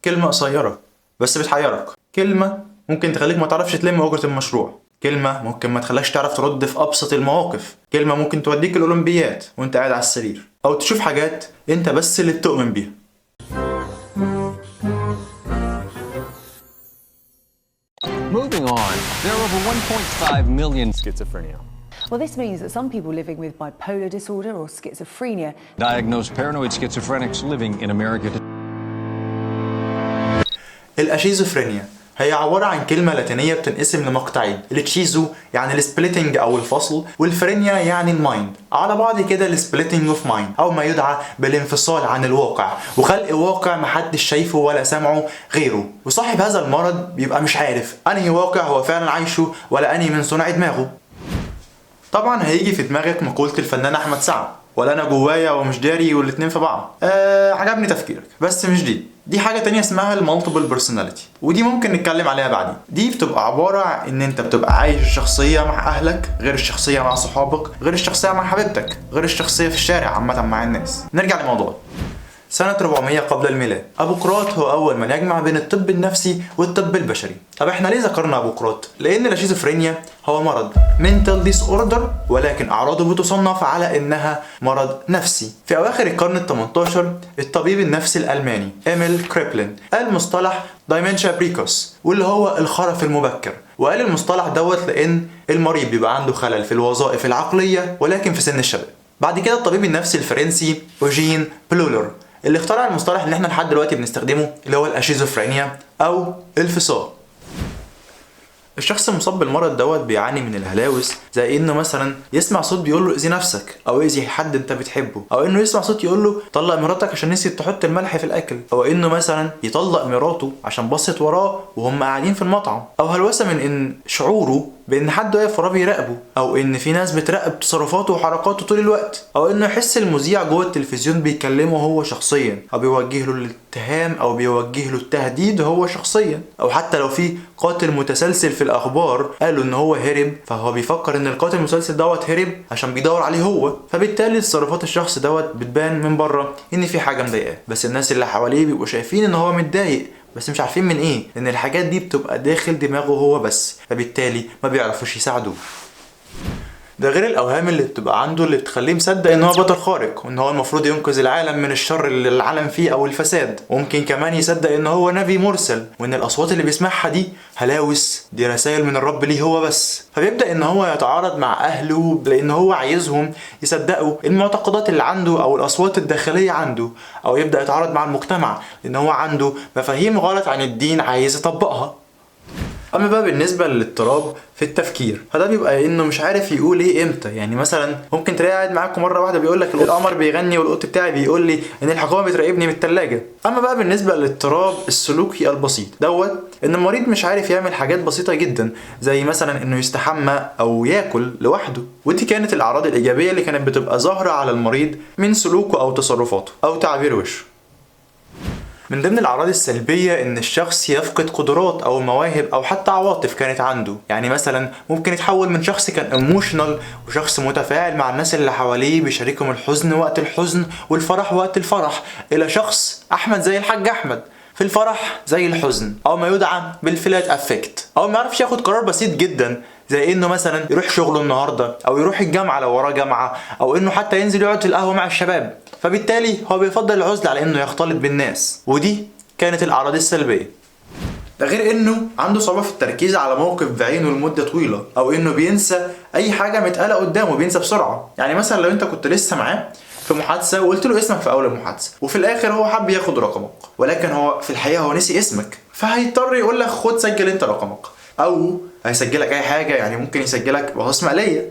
كلمة قصيرة بس بتحيرك، كلمة ممكن تخليك ما تعرفش تلم أجرة المشروع، كلمة ممكن ما تخليكش تعرف ترد في أبسط المواقف، كلمة ممكن توديك الأولمبيات وانت قاعد على السرير، أو تشوف حاجات انت بس اللي بتؤمن بيها. Moving on, there are over 1.5 million schizophrenia. Well, this means that some people living with bipolar disorder or schizophrenia diagnosed paranoid schizophrenics living in America. الأشيزوفرينيا هي عبارة عن كلمة لاتينية بتنقسم لمقطعين، ال schizo يعني ال splitting أو الفصل، وال phrenia يعني ال mind، على بعض كده ال splitting of mind أو ما يدعى بالانفصال عن الواقع وخلق واقع محدش شايفه ولا سامعه غيره. وصاحب هذا المرض بيبقى مش عارف أنهي واقع هو فعلا عايشه ولا أنهي من صنع دماغه. طبعا هيجي في دماغك مقولة الفنان أحمد سعد، ولا أنا جوايا ومش داري والاتنين في بعض. عجبني تفكيرك، بس مش دي حاجة تانية اسمها ال multiple personality، ودي ممكن نتكلم عليها بعدين. دي بتبقى عبارة ان انت بتبقى عايش الشخصية مع اهلك غير الشخصية مع صحابك غير الشخصية مع حبيبتك غير الشخصية في الشارع عامة مع الناس. نرجع لموضوع سنة 400 قبل الميلاد. أبوقراط هو أول من يجمع بين الطب النفسي والطب البشري. طب احنا ليه ذكرنا أبوقراط؟ لأن الشيزوفرينيا هو مرض mental disorder، ولكن أعراضه بتصنف على إنها مرض نفسي. في أواخر القرن ال18 الطبيب النفسي الألماني إيميل كريبلين قال مصطلح dementia praecox، واللي هو الخرف المبكر، وقال المصطلح دوت لأن المريض بيبقى عنده خلل في الوظائف العقلية ولكن في سن الشباب. بعد كده الطبيب النفسي الفرنسي أوجين بلولر اللي اخترع المصطلح اللي احنا لحد دلوقتي بنستخدمه اللي هو الاشيزوفرينيا او الفصام. الشخص المصاب بالمرض دوت بيعاني من الهلاوس، زي انه مثلا يسمع صوت بيقول له اذي نفسك او اذي حد انت بتحبه، او انه يسمع صوت يقول له طلق مراتك عشان نسيت تحط الملح في الاكل، او انه مثلا يطلق مراته عشان بصت وراه وهم قاعدين في المطعم، او هلوسه من ان شعوره بان حد واقف وراه بيراقبه، او ان في ناس بتراقب تصرفاته وحركاته طول الوقت، او انه يحس المذيع جوه التلفزيون بيكلمه هو شخصيا، او بيوجه له الاتهام او بيوجه له التهديد هو شخصيا، او حتى لو في قاتل متسلسل في الاخبار قالوا ان هو هرب فهو بيفكر ان القاتل المتسلسل دوت هرب عشان بيدور عليه هو. فبالتالي تصرفات الشخص دوت بتبان من بره ان في حاجة مضايقاه، بس الناس اللي حواليه بيبقوا شايفين ان هو متضايق بس مش عارفين من ايه، لان الحاجات دي بتبقى داخل دماغه هو بس، فبالتالي ما بيعرفوش يساعدوه. ده غير الاوهام اللي بتبقى عنده اللي بتخليه مصدق ان هو بطل خارق وان هو المفروض ينقذ العالم من الشر اللي العالم فيه او الفساد، وممكن كمان يصدق ان هو نبي مرسل وان الاصوات اللي بيسمعها دي هلاوس، دي رسائل من الرب ليه هو بس. فبيبدا ان هو يتعارض مع اهله لان هو عايزهم يصدقوا المعتقدات اللي عنده او الاصوات الداخلية عنده، او يبدا يتعارض مع المجتمع لان هو عنده مفاهيم غلط عن الدين عايز يطبقها. اما بقى بالنسبة للاضطراب في التفكير فده بيبقى انه مش عارف يقول ايه امتى. يعني مثلا ممكن تلاقي قاعد معاكم مرة واحدة بيقول لك القمر بيغني والقط بتاعي بيقول لي ان الحكومة بتراقبني من الثلاجة. اما بقى بالنسبة للاضطراب السلوكي البسيط دوت ان المريض مش عارف يعمل حاجات بسيطة جدا، زي مثلا انه يستحمى او ياكل لوحده، ودي كانت الاعراض الايجابية اللي كانت بتبقى ظاهره على المريض من سلوكه او تصرفاته او تعبير وشه. من ضمن الأعراض السلبية إن الشخص يفقد قدرات أو مواهب أو حتى عواطف كانت عنده. يعني مثلا ممكن يتحول من شخص كان emotional وشخص متفاعل مع الناس اللي حواليه بيشاركهم الحزن وقت الحزن والفرح وقت الفرح، إلى شخص أحمد زي الحاج أحمد في الفرح زي الحزن، أو ما يدعى بال flat affect، أو ما يعرفش ياخد قرار بسيط جدا زي انه مثلا يروح شغله النهارده او يروح الجامعة لو وراه جامعه، او انه حتى ينزل يقعد في القهوة مع الشباب. فبالتالي هو بيفضل العزلة على انه يختلط بالناس، ودي كانت الاعراض السلبية. ده غير انه عنده صعوبة في التركيز على موقف بعينه لمدة طويلة، او انه بينسى اي حاجة متقاله قدامه، بينسى بسرعة. يعني مثلا لو انت كنت لسه معاه في محادثة وقلت له اسمك في اول المحادثة، وفي الاخر هو حب ياخد رقمك، ولكن هو في الحقيقة هو نسي اسمك، فهيضطر يقول لك خد سجل انت رقمك، او هيسجلك اي حاجة، يعني ممكن يسجلك بطاطس مقلية.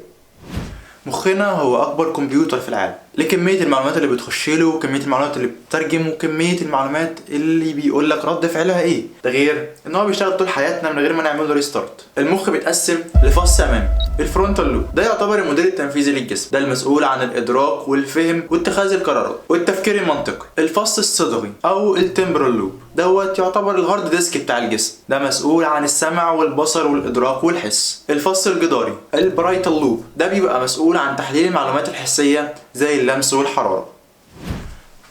مخنا هو اكبر كمبيوتر في العالم، لكميه المعلومات اللي بتخش له وكمية المعلومات اللي بتترجم وكمية المعلومات اللي بيقول لك رد فعلها ايه. ده غير ان هو بيشتغل طول حياتنا من غير ما نعمل له restart. المخ بيتقسم لفص امامي ال frontal lobe، ده يعتبر المدير التنفيذي للجسم، ده المسؤول عن الادراك والفهم واتخاذ القرارات والتفكير المنطقي. الفص الصدغي او ال temporal lobe دوت يعتبر ال hard disk بتاع الجسم، ده مسؤول عن السمع والبصر والادراك والحس. الفص الجداري ال parietal lobe، ده بيبقى مسؤول عن تحليل المعلومات الحسية زي اللمس والحرارة.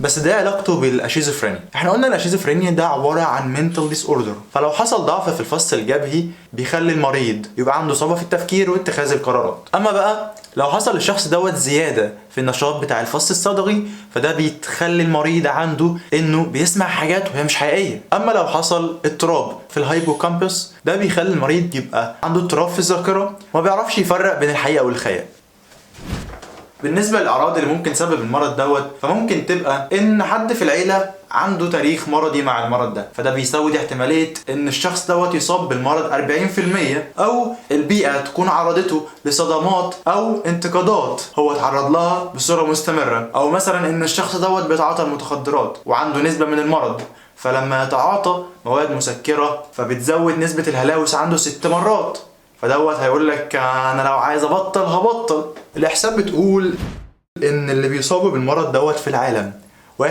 بس ده علاقته بالاشيزوفرينيا؟ احنا قلنا الاشيزوفرينيا ده عبارة عن mental disorder، فلو حصل ضعف في الفص الجبهي بيخلي المريض يبقى عنده صعوبة في التفكير واتخاذ القرارات. اما بقى لو حصل للشخص دوت زيادة في النشاط بتاع الفص الصدغي، فده بيتخلي المريض عنده انه بيسمع حاجات وهي مش حقيقيه. اما لو حصل اضطراب في ال hippocampus، ده بيخلي المريض يبقى عنده اضطراب في الذاكرة وما بيعرفش يفرق بين الحقيقة والخيال. بالنسبة للاعراض اللي ممكن تسبب المرض دوت، فممكن تبقى ان حد في العيلة عنده تاريخ مرضي مع المرض ده، فده بيزود احتمالية ان الشخص دوت يصاب بالمرض 40%، او البيئة تكون عرضته لصدمات او انتقادات هو اتعرض لها بصورة مستمره، او مثلا ان الشخص دوت بيتعاطى المخدرات وعنده نسبه من المرض، فلما يتعاطى مواد مسكره فبتزود نسبه الهلاوس عنده 6 مرات، فدوت هيقول لك انا لو عايز ابطل هبطل. الاحصاء بتقول ان اللي بيصابوا بالمرض دوت في العالم 1%.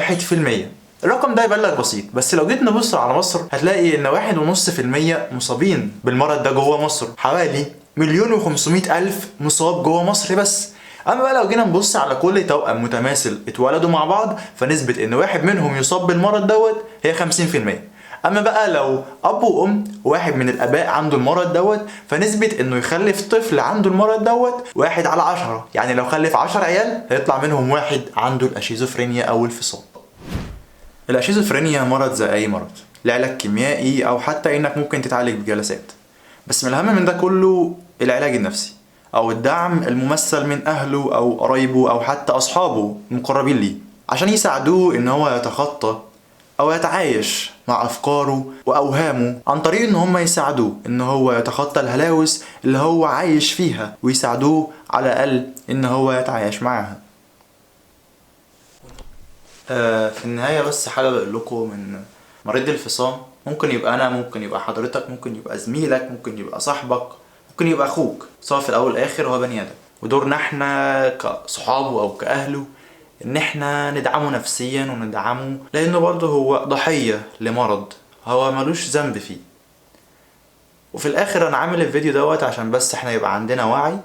الرقم ده يبان لك بسيط، بس لو جيت نبص على مصر هتلاقي ان 1.5% مصابين بالمرض ده جوه مصر، حوالي 1,500,000 مصاب جوه مصر بس. اما بقى لو جينا نبص على كل توأم متماثل اتولدوا مع بعض، فنسبة ان واحد منهم يصاب بالمرض دوت هي 50%. اما بقى لو اب وام واحد من الاباء عنده المرض دوت، فنسبة انه يخلف طفل عنده المرض دوت 1 على 10، يعني لو خلف 10 عيال هيطلع منهم واحد عنده الاشيزوفرينيا او الفصام. الاشيزوفرينيا مرض زي اي مرض، لعلاج كيميائي او حتى انك ممكن تتعالج بجلسات، بس من الاهم من ده كله العلاج النفسي او الدعم الممثل من اهله او قرايبه او حتى اصحابه المقربين ليه، عشان يساعدوه ان هو يتخطى او يتعايش مع افكاره واوهامه، عن طريق ان هم يساعدوه ان هو يتخطى الهلاوس اللي هو عايش فيها، ويساعدوه على الاقل ان هو يتعايش معاها. في النهاية بس حابب اقول لكم ان مريض الفصام ممكن يبقى انا، ممكن يبقى حضرتك، ممكن يبقى زميلك، ممكن يبقى صاحبك، ممكن يبقى اخوك، سواء في الاول والاخر هو بني ادم، ودورنا احنا كصحابه او كاهله ان احنا ندعمه نفسيا وندعمه، لانه برضه هو ضحية لمرض هو ملوش ذنب فيه. وفي الاخر انا عامل الفيديو دوت عشان بس احنا يبقى عندنا وعي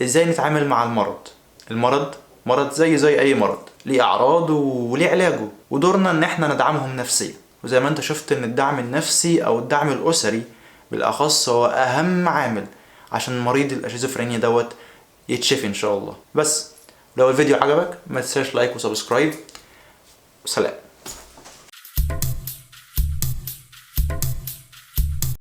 ازاي نتعامل مع المرض. المرض مرض زي اي مرض، ليه اعراض وليه علاجه، ودورنا ان احنا ندعمهم نفسيا. وزي ما انت شفت ان الدعم النفسي او الدعم الاسري بالاخص هو اهم عامل عشان مريض الاشيزوفرينيا دوت يتشفي ان شاء الله. بس لو الفيديو عجبك ما تنساش like و subscribe، وسلام.